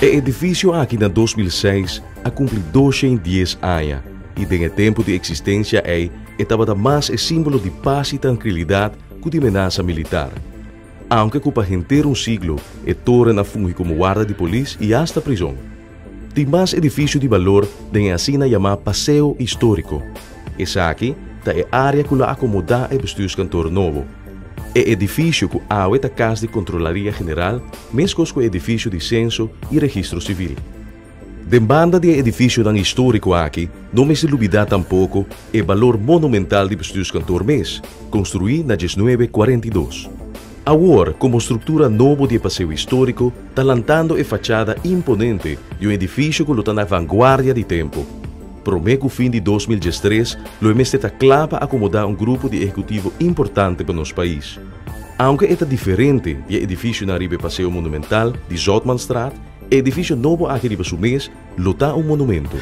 E edifisio aki na 2006 a kumpli 210 aña i den e tempu di eksistensia ei e tabata mas e símbolo di pas i trankilidat ku di menasa militar. Aunke ku pa henter un siglo e toren a fungi komo warda di polis i asta prizon. Tin mas edifisio di balor den e asina yamá Paseo Históriko. Esaki ta e área ku lo akomodá e bestuurskantoor nobo. E edifisio ku awe ta kas di Kontrolaria General, meskos ku e edifisio di Senso i Registro Sivil. Den banda di e edifisionan históriko aki no mester lubidá tampoko e balor monumental di bestuurskantoor mes, konstruí na 1942. Awor, komo struktura nobo di e Paseo Históriko ta lantando e fachada imponente di un edifisio ku lo ta na vanguardia di tempu. Promé ku fin di 2013 lo e mester ta kla pa akomodá un grupo di ehekutivo importante pa nos pais. Aunke e ta diferente di e edifisionan riba e Paseo Monumental di Zoutmanstraat, e edifisio nobo aki riba su mes lo ta un monumento.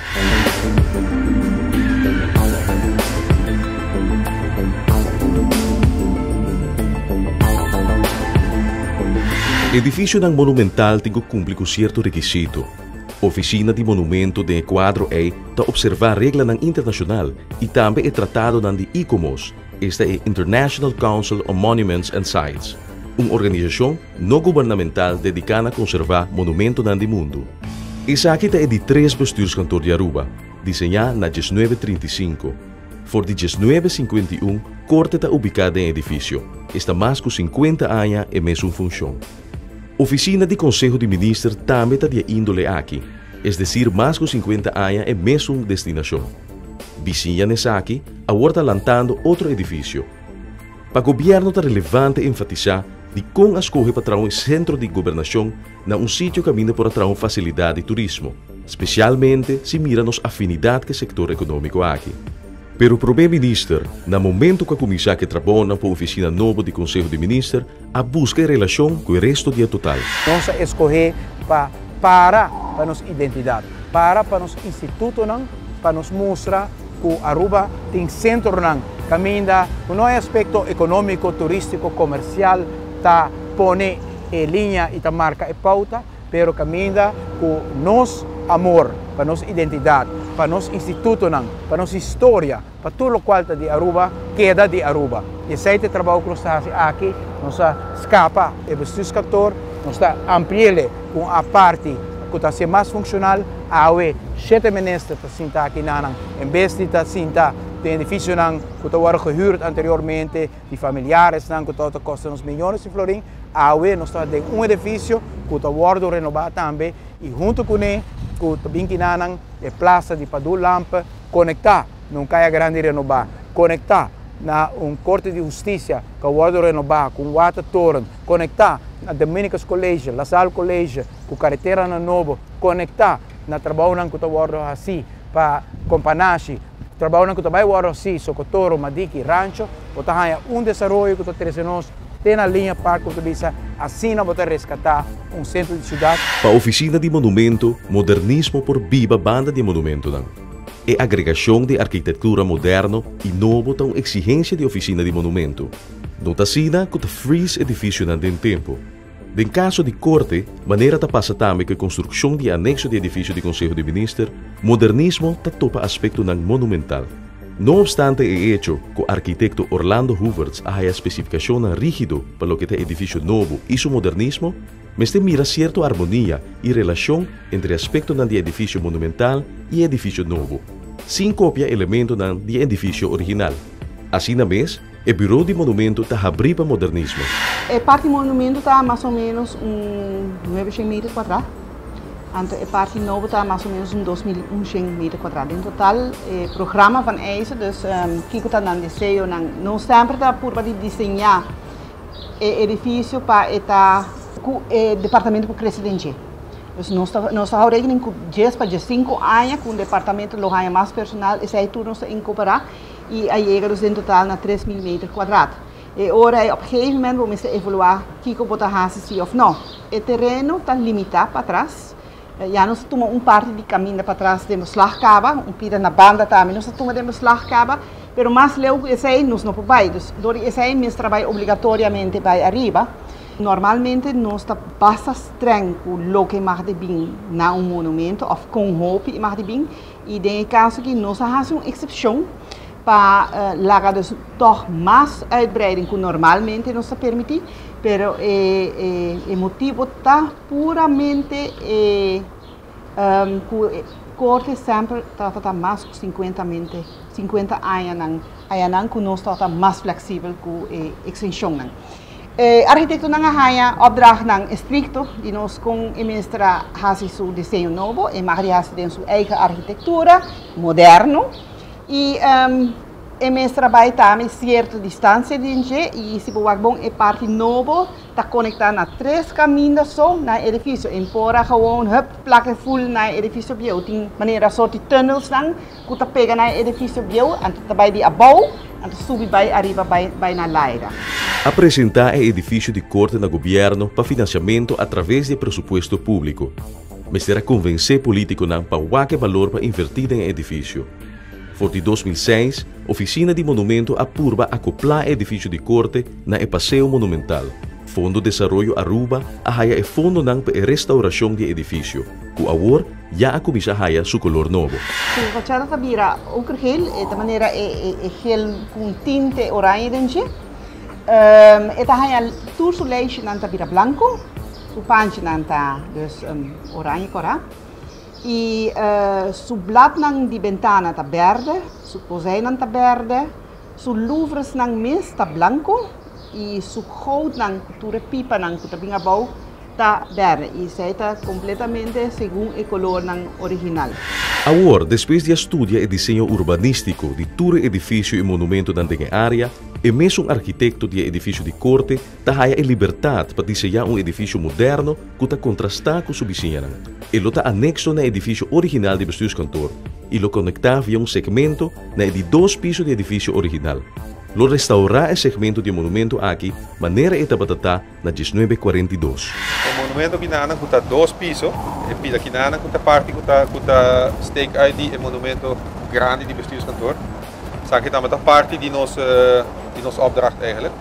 Edifisionan monumental tin ku kumpli ku sierto rekisito. Ofisina di Monumento den e kuadro ei ta opservá reglanan internashonal i tambe e tratadonan di ICOMOS, esta e International Council on Monuments and Sites, un organisashon no gubernamental dediká na konservá monumentonan di mundu. Esaki ta e di tres bestuurskantoor di Aruba, diseñá na 1935. For di 1951 Korte ta ubiká den e edifisio, esta mas ku 50 aña e mesun funshon. Ofisina di Konseho di Minister tambe ta di e índole aki, es desir mas ku 50 aña e mesun destinashon. Bisiña n'esaki awor ta lantando otro edifisio. Pa gobièrnu ta relevante enfatisá dikon a skohe pa traha un sentro di gobernashon na un sitio kaminda por a traha un fasilidat di turismo, spesialmente si mira nos afinidat ku e sektor ekonómiko aki. Pero Promé Minister, na momento ku a kuminsá ku e trabounan pa un ofisina nobo di Konseho di Minister, a buska e relashon ku e resto di e total. Nos a eskohé pa para pa nos identidat, para pa nos institutonan, pa nos mustra ku Aruba tin sentronan kaminda ku no e aspekto ekonómiko, turístiko, komersial ta pone e liña i ta marka e pouta, pero kaminda ku nos amor pa nos identidat, pa nos institutonan, pa nos historia, pa tur lokual ta di Aruba, keda di Aruba. I esei ta e trabou ku nos ta hasi aki, nos a skapa e bestuurskantoor, nos ta ampli'e ku un aparti ku ta hasié mas funshonal. Awe shete minister ta sinta aki nanan en bes di ta sinta den edificionan cu ta worde gehuurd anteriormente di familiaresnan cu ta costa nos millones di florin. Awe nos ta den un edificio cu ta worde renoba tambe y hunto cune cu ta bin kinanan e plaza di Padú Lampe conecta na un caya grandi renoba, conecta na un corte di husticia cu a worde renoba cu un watertoren, conecta na Dominicus College, La Salle College cu careteranan nobo, konektá na trabounan ku ta wòrdu hasí pa Kompanashi, trabounan ku ta bai wòrdu hasí Sokotoro, Madiki, Rancho, bo ta haña un desaroyo ku ta trese nos te na liña park ku ta bisa asina bo ta reskatá un sentro di siudat. Pa Ofisina di Monumento, modernismo por biba banda di e monumentonan. E agregashon di arkitektura moderno i nobo ta un eksigensia di Ofisina di Monumento. No ta asina ku ta freeze edifisionan den tempu. Den kaso di korte, manera ta pasa tambe ku e konstrukshon di e anekso di edifisio di Konseho di Minister, modernismo ta topa aspektonan monumental. No opstante e echo ku arkitekto Orlando Hoevertsz a haya spesifikashonnan rígido pa loke ta e edifisio nobo i su modernismo, mester mira sierto armonia i relashon entre aspektonan di e edifisio monumental i e edifisio nobo, sin kopia elementonan di e edifisio original. Asina mes, E Bureau di Monumento ta habrí pa modernismo. E parti monumento ta mas o menos un 900 meter kuadrá, anto e parti nobo ta mas o menos un 2100 meter kuadrá. Den total e programa van eisen, dus kiko ta nan deseonan, nos semper ta purba di diseñá e edifisio pa e ta ku e departamento por krese den dje. Dus nos ta nos ta hou rekening ku djes pa djesinku aña ku un departamento lo haña mas personal, esei tur nos ta inkoperá. I a yega dus den total na 3000 meter kuadrat. E ora ei op gegeven moment bo mester evaluá kiko bo ta hasi si òf nò. E tereno ta limitá patras. Ya nos a tuma un parti di kaminda patras den beslag kaba, un pida na banda tambe nos a tuma den beslag kaba, pero mas leu ku esei nos no por bai. Dus dor di esei mester a bai obligatoriamente bai ariba. Normalmente nos ta basta streng ku loke mag di bin na un monumento òf kon hopi e mag di bin i den e kaso aki nos a hasi un eksepshon pa laga dus tòg mas uitbreiding ku normalmente nos ta permití, pero e e motibu ta puramente e ku e korte semper tabata mas ku sinkuenta mente sinkuenta añanan añanan ku nos tabata mas fleksibel ku e ekstenshonnan. E arkitektonan a haña opdrachtnan estrikto di nos kon e mester a hasi su diseño nobo. E mag di hasi den su eigen arkitektura moderno i e mester a bai tambe sierto distansia di dje i si bo wak bon e parti nobo ta konektá na tres kaminda so na e edifisio. En por a gewoon hup plak e ful na e edifisio bieu. Tin manera sort di tunnelsnan ku ta pega na e edifisio bieu, anto ta bai di abou, anto subi bai ariba bai bai na laira. A presentá e edifisio di korte na gobièrnu pa finansiamentu a traves di e presupuesto públiko. Mester a konvensé polítikonan pa wak e balor pa invertí den e edifisio. For di 2006, Ofisina di Monumento a purba akoplá e edifisio di korte na e Paseo Monumental. Fondo Desaroyo Aruba a haya e fondonan pa e restaurashon di e edifisio, ku awor ya a kuminsá haya su kolor nobo. Su fachada ta bira okergeel, e ta manera e geel ku un tinte oranje den dje. E ta haña tur su lijstjenan ta bira blanko, su panchinan ta dus oranje kòrá. I su bladnan di bentana ta bèrdè, su kozijnnan ta bèrdè, su louvresnan mes ta blanko i su goudnan ku tur e pipanan ku ta bin abou ta bèrdè i esei ta kompletamente segun e kolornan original. Awor, despues di a studia e diseño urbanístiko di tur e edifisio i monumentonan den e área, e mesun arkitekto di e edifisio di korte ta haya e libertat pa diseñá un edifisio moderno ku ta kontrastá ku su bisiñanan. E lo ta anekso na e edifisio original di bestuurskantoor i lo konektá via un segmento na e di dos piso di e edifisio original. Lo restaurá e segmento di e monumento aki manera e tabata ta na diesnuebe kuarenta i dos. E monumento kinanan ku ta dos piso, e pida kinanan ku ta parti ku ta ku ta steek uit di e monumento grandi di bestuurskantoor. Esaki tambe ta parti di nos di nos opdracht eigenlijk.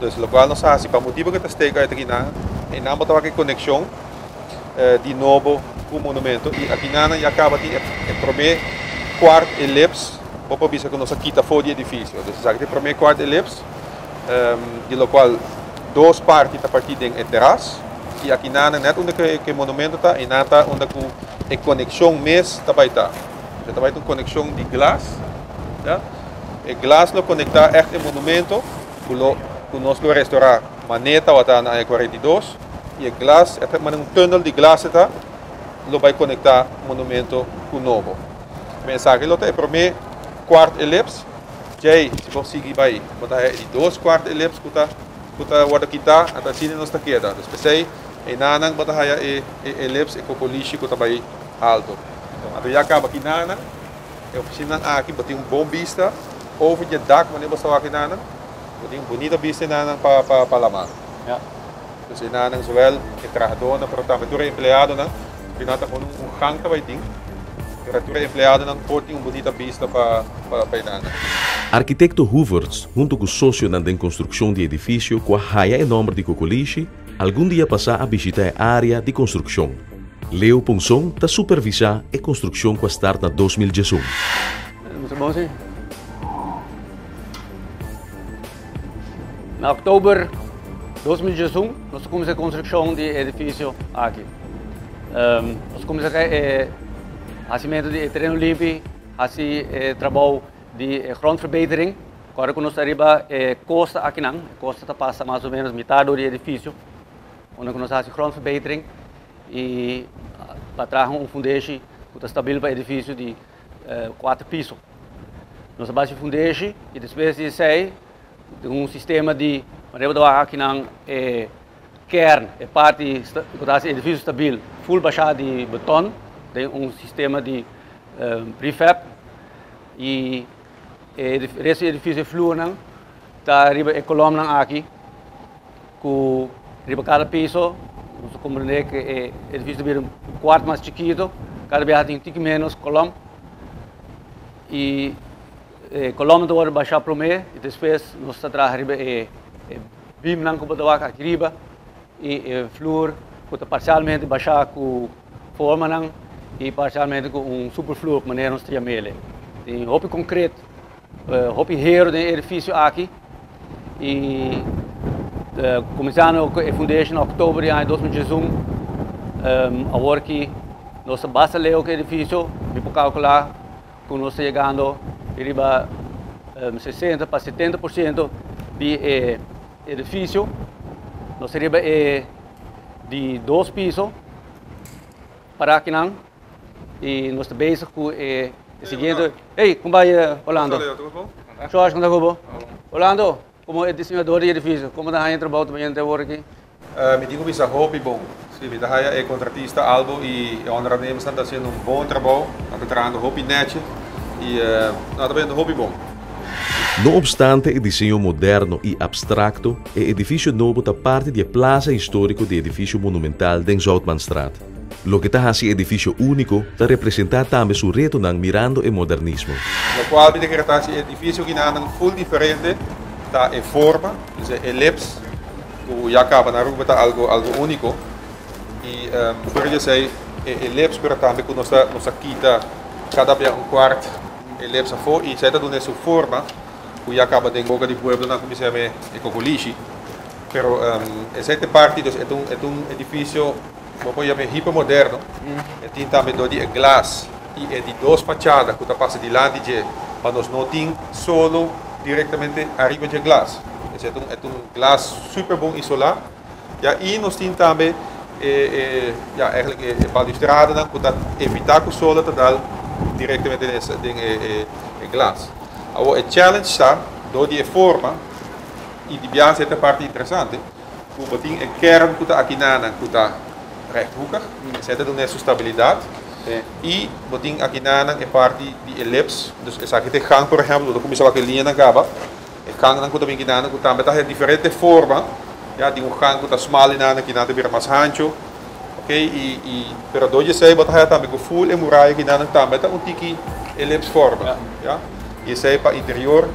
Dus lokual nos hasi pa motibu ku ta steek uit akinan, einan bo ta wak e konekshon di nobo ku monumento i akinanan ya kaba tin e promé kwart elips bo por bisa ku nos a kita for di edifisio. Dus esaki ta e promé kwart elips di lokual dos parti ta partí den e teras i akinanan nèt unda ku e monumento ta einan ta unda ku e konekshon mes ta bai ta. E ta bai ta un konekshon di glas, ya. E glas lo konektá ègt e monumento. Ku lo ku nos lo restorá mané tabata na aña 42 i e glas e ta manera un tùnel di glas e ta lo bai konektá monumento ku nobo. Men esaki lo ta e promé kwart elips. Djei si bo sigui bai bo ta haña e di dos kwart elips ku ta ku ta wòrdu kitá anto asina nos ta keda. Dus p'esei einanan bo ta haña e e elips e kokolishi ku ta bai alto. Anto ya kaba kinanan E oficinanan aki bo tin un bon bista over di e dak wanneer bo sta wak enanan, bo tin un bunita bista enanan pa pa lamar. Ja. Dus enanan zowel e trahadornan pero tambe tur e empleadonan, di nan ta pone un gang ta bai tin, pero tur e empleadonan por tin un bunita bista pa pa enanan. Arkitekto Hoevertsz hunto ku sosionan den konstrukshon di edifisio ku a haya e nòmber di Kokolishi, algun dia pasá a bishita e área di konstrukshon. Leo Ponson ta supervisá e konstrukshon ku a start na 2011. Mester bon si. Na oktober 2011 nos a kuminsá e konstrukshon di e edifisio aki. Nos a kuminsá ku e hasimentu di e tereno limpi, hasi e trabou di e grondverbetering. Kòrda ku nos ta riba e kosta akinan, e kosta ta pasa mas o ménos mitad dor di e edifisio. Unda ku nos a hasi grondverbetering i pa traha un fundeshi ku ta stabil pa edifisio di kuater piso. Nos a basi fundeshi i despues di esei den un sistema di manera bo ta wak akinan e kern, e parti ku ta hasi edifisio stabil ful bashá di beton den un sistema di prefab i e resto di edifisio e fluornan ta riba e kolòmnan aki. Ku riba kada piso nos ta komprendé ku e edifisio ta bira un kuart mas chikito, kada biaha tin tiki ménos kolòm i e kolòmnan ta wòrdu bashá promé i despues nos ta traha riba e bimnan ku bo ta wak aki riba. I e flur ku ta parsialmente bashá ku formanan i parsialmente ku un superflur manera nos ta yam'el. Tin hopi konkret, hopi hero den e edifisio aki i kuminsando ku e foundation oktober di aña 2011, awor ki nos ta basta leu ku e edifisio, mi por kalkulá ku nos ta yegando riba 60 pa 70% di e edifisio. Nos ta riba e di dos piso para akinan i nos ta bezig ku e siguiente. Hey, kon bai Orlando? George, kon ta ku bo? Orlando, komo e diseñador di edifisio, komo ta haña e trabou ta bayendo te awor aki? Mi tin ku bisa hopi bon. Si, mi ta haya e kontratista Albo i e onderanemersnan ta hasiendo un bon trabou. Nan ta trahando hopi nechi i nan ta bayendo hopi bon. No obstante e diseño moderno i abstracto, e edificio nobo ta parti di e plaza historico di edificio monumental den Zoutmanstraat. Loke ta haci e edificio unico ta representa tambe su retonan mirando e modernismo. Locual mi ta kere ta haci e edificio kinanan full diferente ta e forma, dus e elips cu ya caba na Aruba ta algo algo unico y fuera di esey e elips pero tambe cu nos ta nos ta kita cada bia un cuart elips afo y esey ta duna su forma cu ya caba den boca di pueblo nan cuminsa yama e cocolishi pero esey ta e parti dus e ta un e ta un edificio bo por yama hipermoderno e tin tambe dor di e glas y e di dos fachada cu ta pasa dilanti dje pa nos no tin solo directamente ariba dje glas. Esei ta un e ta un glas super bon isolá. Ya i nos tin tambe e e ya eigenlijk e e balustradenan ku ta evitá ku solo ta dal direktamente den e den e e e glas. Awor e challenge ta dor di e forma i di biaha esei ta e parti interesante ku bo tin e kern ku ta akinanan ku ta rechthoekig, esei ta duna su stabilidat i bo tin akinanan e parti di e lips, dus esaki ta e gang por ehèmpel bo ta kuminsá wak e liñanan kaba. E gangnan ku ta bin kinan ku tambe ta haya diferente forma, ya, tin un gang ku ta smal di nan, kinan ta bira mas hancho, ok, i i pero dor di esei bo ta haya tambe ku ful e muraya kinan tambe ta un tiki elips forma, ya, i esei pa interior,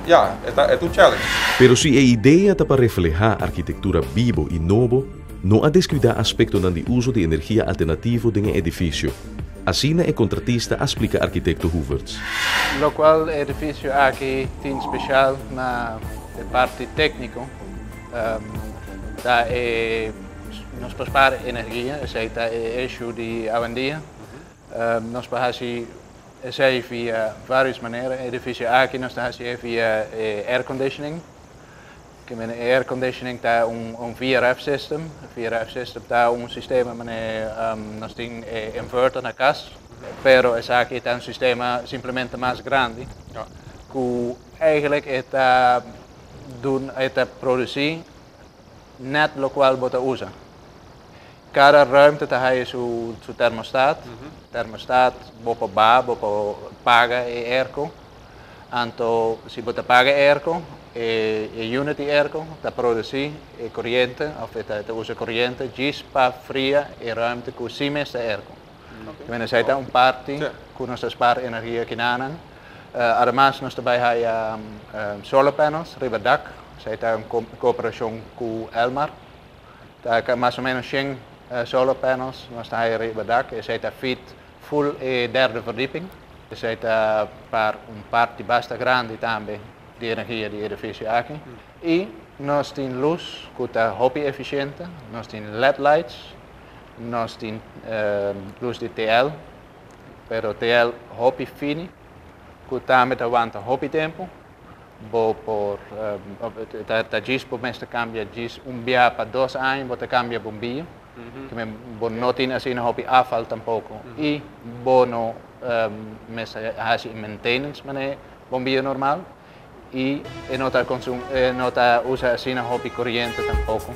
ya, e ta e ta un challenge. Pero si e idea ta pa reflehá arkitektura bibo i nobo, no a deskuidá aspektonan di uso di energia alternativo den e edifisio. Asina e kontratista a splika arkitekto Hoevertsz. Lokual e edifisio aki tin spesial na e parti tékniko ta e nos por spar energia, esei ta e issue di awendia. Nos por hasi esei via vários manera. E edifisio aki nos ta hasi e via e air conditioning. Ke men e air conditioning ta un VRF system. VRF system ta un sistema mane nos tin e inverter na kas, pero esaki ta un sistema simplemente mas grandi ku eigenlijk e ta dun e ta produsi net lokual bo ta usa. Kada ruimte ta haya su su termostaat. Termostaat bo por baha, bo por paga e airco. Anto si bo ta paga e airco, e e unit di airco ta produci e coriente of e ta usa coriente djis pa fria e ruimte cu si mes ta airco. Bueno, esey ta un parti cu nos ta spaar energia kinanan. Ademas nos ta bay haya solar panels riba dak. Esey ta un cooperacion cu Elmar. Ta mas o menos 100 solar panels nos ta haya riba dak. Esey ta feed full e derde verdieping. Esey ta par un parti basta grandi tambe di energia di edificio aki. Y nos tin luz cu ta hopi eficiente. Nos tin led lights, nos tin luz di TL, pero TL hopi fini cu tambe ta wanta hopi tempo. Bo por ta djis bo mester cambia djis un bia pa dos aña bo ta cambia bombillo. Bo no tin asina hopi afval tampoco y bo no mester haci maintenance manera bombillo normal y e no ta consum e no ta usa asina hopi coriente tampoco.